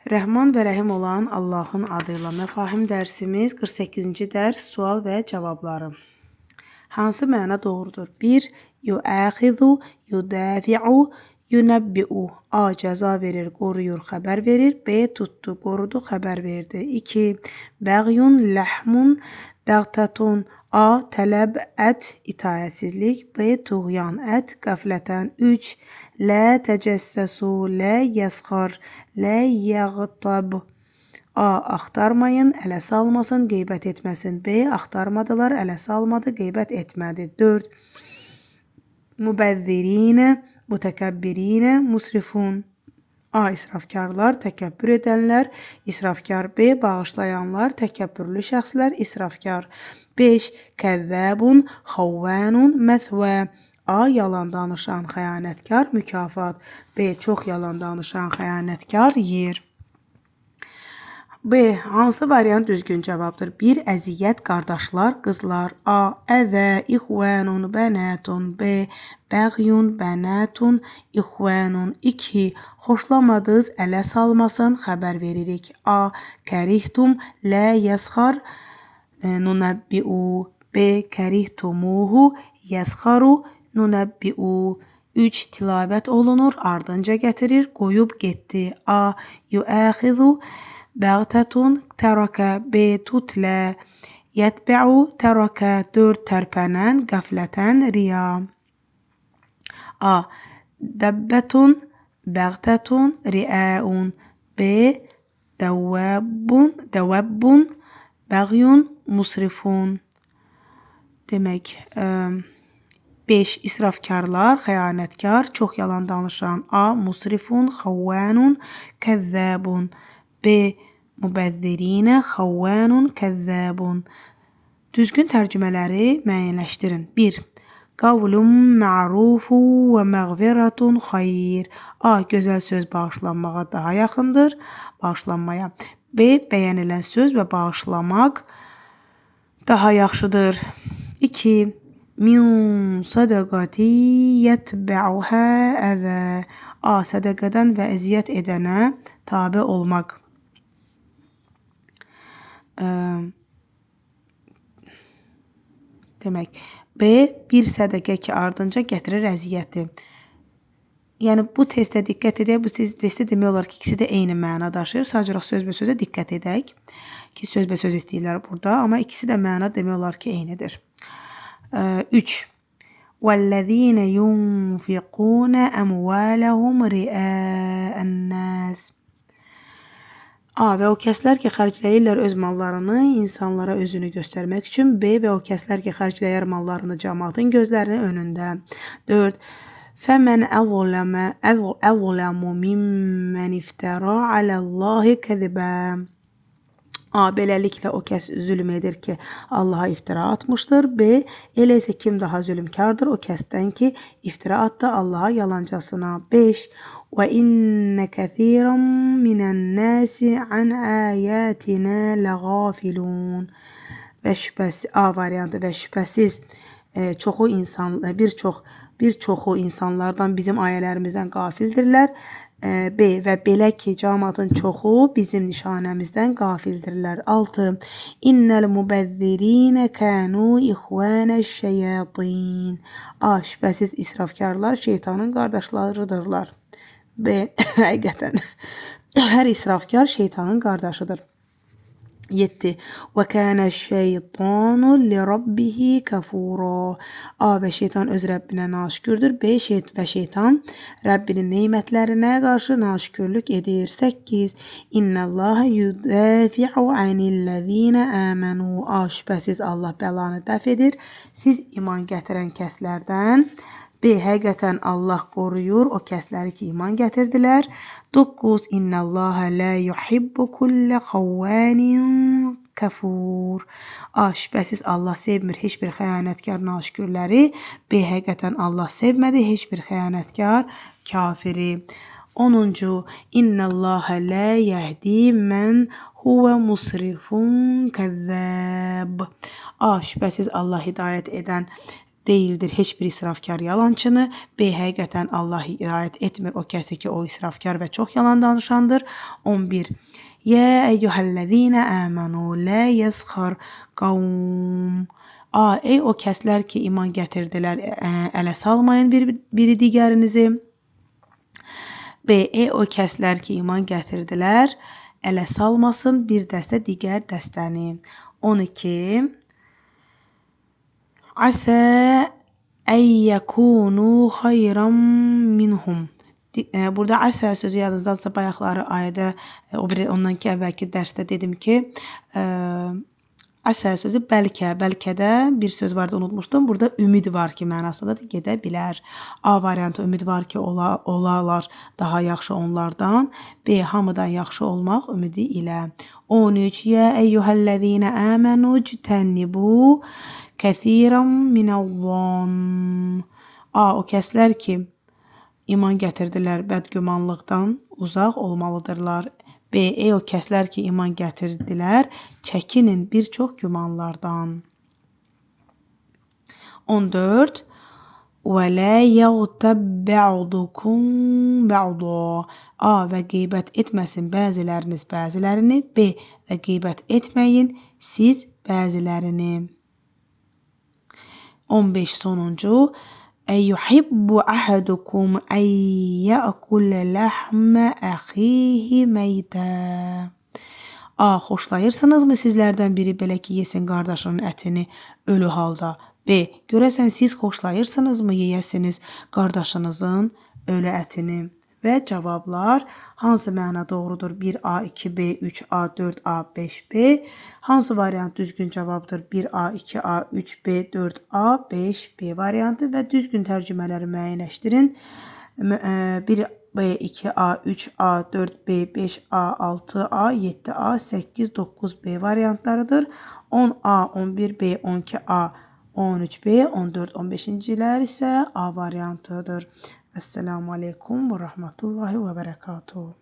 Rəhman və Rəhim olan Allahın adıyla Məfahim dərsimiz 48-ci dərs sual və cavabları. Hansı məna doğrudur? 1. Yuəxizu, yudafi'u, yunəbbi'u. A. Cəza verir, qoruyur, xəbər verir. B. Tutdu, qorudu, xəbər verdi. 2. Bəğyun, ləhmun, bəğtətun. A. Tələb ət, itaətsizlik. B. Tuğyan ət, qəflətən. 3. Lə təcəssəsu, lə yəsxar, lə yəğtab. A. Axtarmayın, ələ salmasın, qeybət etməsin. B. Axtarmadılar, ələ salmadı, qeybət etmədi. 4. Mübəzzirinə, mütəkəbbirinə, musrifun. A. İsrafkarlar, təkəbbür edənlər, israfkar. B. Bağışlayanlar, təkəbbürlü şəxslər, israfkar. 5. Kəzzəbun, xavvanun, məthvə. A. Yalan danışan, xəyanətkar, mükafat. B. Çox yalan danışan, xəyanətkar, yer. B. Hansı variant düzgün cavabdır? 1. Əziyyət, qardaşlar, qızlar. A. Əzə, ixvanun, bənətun. B. Bəğyun, bənətun, ixvanun. 2. Xoşlamadınız, ələ salmasın, xəbər veririk. A. Kərihtum, lə yəsxar, nunəbbiu. B. Kərihtumuhu, yəsxaru, nunəbbiu. 3. Tilavət olunur, ardınca gətirir, qoyub getdi. A. Yuəxizu, bəğtətun, tərəkə. B. Tutlə, yətbəu, tərəkə. 4. Tərpənən, qəflətən, riya. A. Dəbbətun, bəğtətun, riəun. B. Dəvəbbun, dəvəbbun, bəğyun, musrifun. Demək, 5. İsrafkarlar, xəyanətkar, çox yalan danışan. A. Musrifun, xavvanun, kəzzəbun. B. Mübəzzirinə, xavvanun, kəzzəbun. Düzgün tərcümələri müəyyənləşdirin. 1. Qavlun ma'rufu və məğfiratun xeyr. A. Gözəl söz bağışlanmağa daha yaxındır. Bağışlanmaya. B. Bəyənilən söz və bağışlamaq daha yaxşıdır. 2. Min sədəqəti yətbəuhə əzə. A. Sədəqədən və əziyyət edənə tabe olmaq. Demək, B. Bir sədəqə ki, ardınca gətirir əziyyəti. Yəni, bu testə diqqət edək. Bu testdə demək olar ki, ikisi də eyni məna daşıyır. Sadəcə olaraq sözbəsözə diqqət edək ki, sözbəsöz istəyirlər burada. Amma ikisi də məna demək olar ki, eynidir. 3. وَالَّذ۪ينَ يُنْفِقُونَ أَمْوَالَهُمْ رِئَاءَ النَّاسِ. A. Və o kəslər ki, xərcləyirlər öz mallarını insanlara özünü göstərmək üçün. B. Və o kəslər ki, xərcləyər mallarını cəmaatın gözlərinin önündə. 4. Fəmən əzləmu mimmən iftərə aləllahi kəzibə. A. Beləliklə o kəs zülm edir ki, Allaha iftira atmışdır. B. Elə isə kim daha zülmkardır o kəsdən ki, iftira atdı Allaha yalancasına. 5. Və innə kəsiran minən-nasi an ayatina ləğafilun. Və şübhəsiz A variantı və şübhəsiz çoxu insan bir çoxu insanlardan bizim ayələrimizdən qafildirlər. B. Və belə ki, cəmaatın çoxu bizim nişanəmizdən qafildirlər. 6. İnnəl mübəzzirinə kənu ixvanəş-şeyatin. A. Şübhəsiz israfkarlar şeytanın qardaşlarıdırlar. B. Həqiqətən hər israfkar şeytanın qardaşıdır. 7. Və kənə şeytanu li rabbihi kafura. A. Və şeytan öz Rəbbinə naşükürdür. B. Və şeytan Rəbbinin nemətlərinə qarşı naşükürlük edir. 8. İnnəllaha yudafi'u anillezina amanu. A. Şübhəsiz Allah bəlanı dəf edir. Siz iman gətirən kəslərdən. B. Həqiqətən Allah qoruyur o kəsləri ki, iman gətirdilər. 9. İnnəllaha lə yuhibbu kullə xavvanin kəfur. A. Şübhəsiz Allah sevmir heç bir xəyanətkar naşükürləri. B. Həqiqətən Allah sevmədi heç bir xəyanətkar kafiri. 10. İnnəllaha lə yəhdi mən huvə musrifun kəzzəb. A. Şübhəsiz Allah hidayət edən Deyildir heç bir israfkar yalançını. B. Həqiqətən Allah hidayət etmir o kəsi ki, o israfkar və çox yalan danışandır. 11. Yə əyyuhəl-ləzīnə əmənu lə yəsxar qavm. A. Ey o kəslər ki, iman gətirdilər, ələ salmayın biri digərinizi. B. Ey o kəslər ki, iman gətirdilər, ələ salmasın bir dəstə digər dəstəni. 12. Əsə ən yəkunu xeyran minhum. Burada əsə sözü yadınızdadırsa bayaqları ayədə o biri ondan ki əvvəlki dərsdə dedim ki, əsə sözü bəlkə, bəlkə də bir söz vardı unutmuşdum. Burada ümid var ki mənasında da gedə bilər. A variantı ümid var ki olarlar daha yaxşı onlardan. B hamıdan yaxşı olmaq ümidi ilə. 13. Yə əyyuhəl-ləzīnə əmənu ctənibu kəsiran minəz-zann. A o kəslər ki iman gətirdilər, bədgümanlıqdan uzaq olmalıdırlar. B. Ey o kəslər ki iman gətirdilər, çəkinin bir çox gümanlardan. 14. Və lə yəğtəb bə'dukum bə'da. A. Və qeybət etməsin bəziləriniz bəzilərini. B. Və qeybət etməyin siz bəzilərini. 15 sonuncu. Əyyuhibbu ahadukum ən yəkulə ləhmə əxihi meytə. A. Xoşlayırsınızmı sizlərdən biri belə ki, yesin qardaşının ətini ölü halda? B. Görəsən siz xoşlayırsınızmı yeyəsiniz qardaşınızın ölü ətini? Və cavablar hansı məna doğrudur? 1A, 2B, 3A, 4A, 5B. Hansı variant düzgün cavabdır? 1A, 2A, 3B, 4A, 5B variantı və düzgün tərcümələri müəyyənləşdirin. 1B, 2A, 3A, 4B, 5A, 6A, 7A, 8, 9B variantlarıdır. 10A, 11B, 12A, 13B, 14, 15-cilər isə A variantıdır. Esselamu Aleyküm və Rahmetullahi və Bərəkatuhu.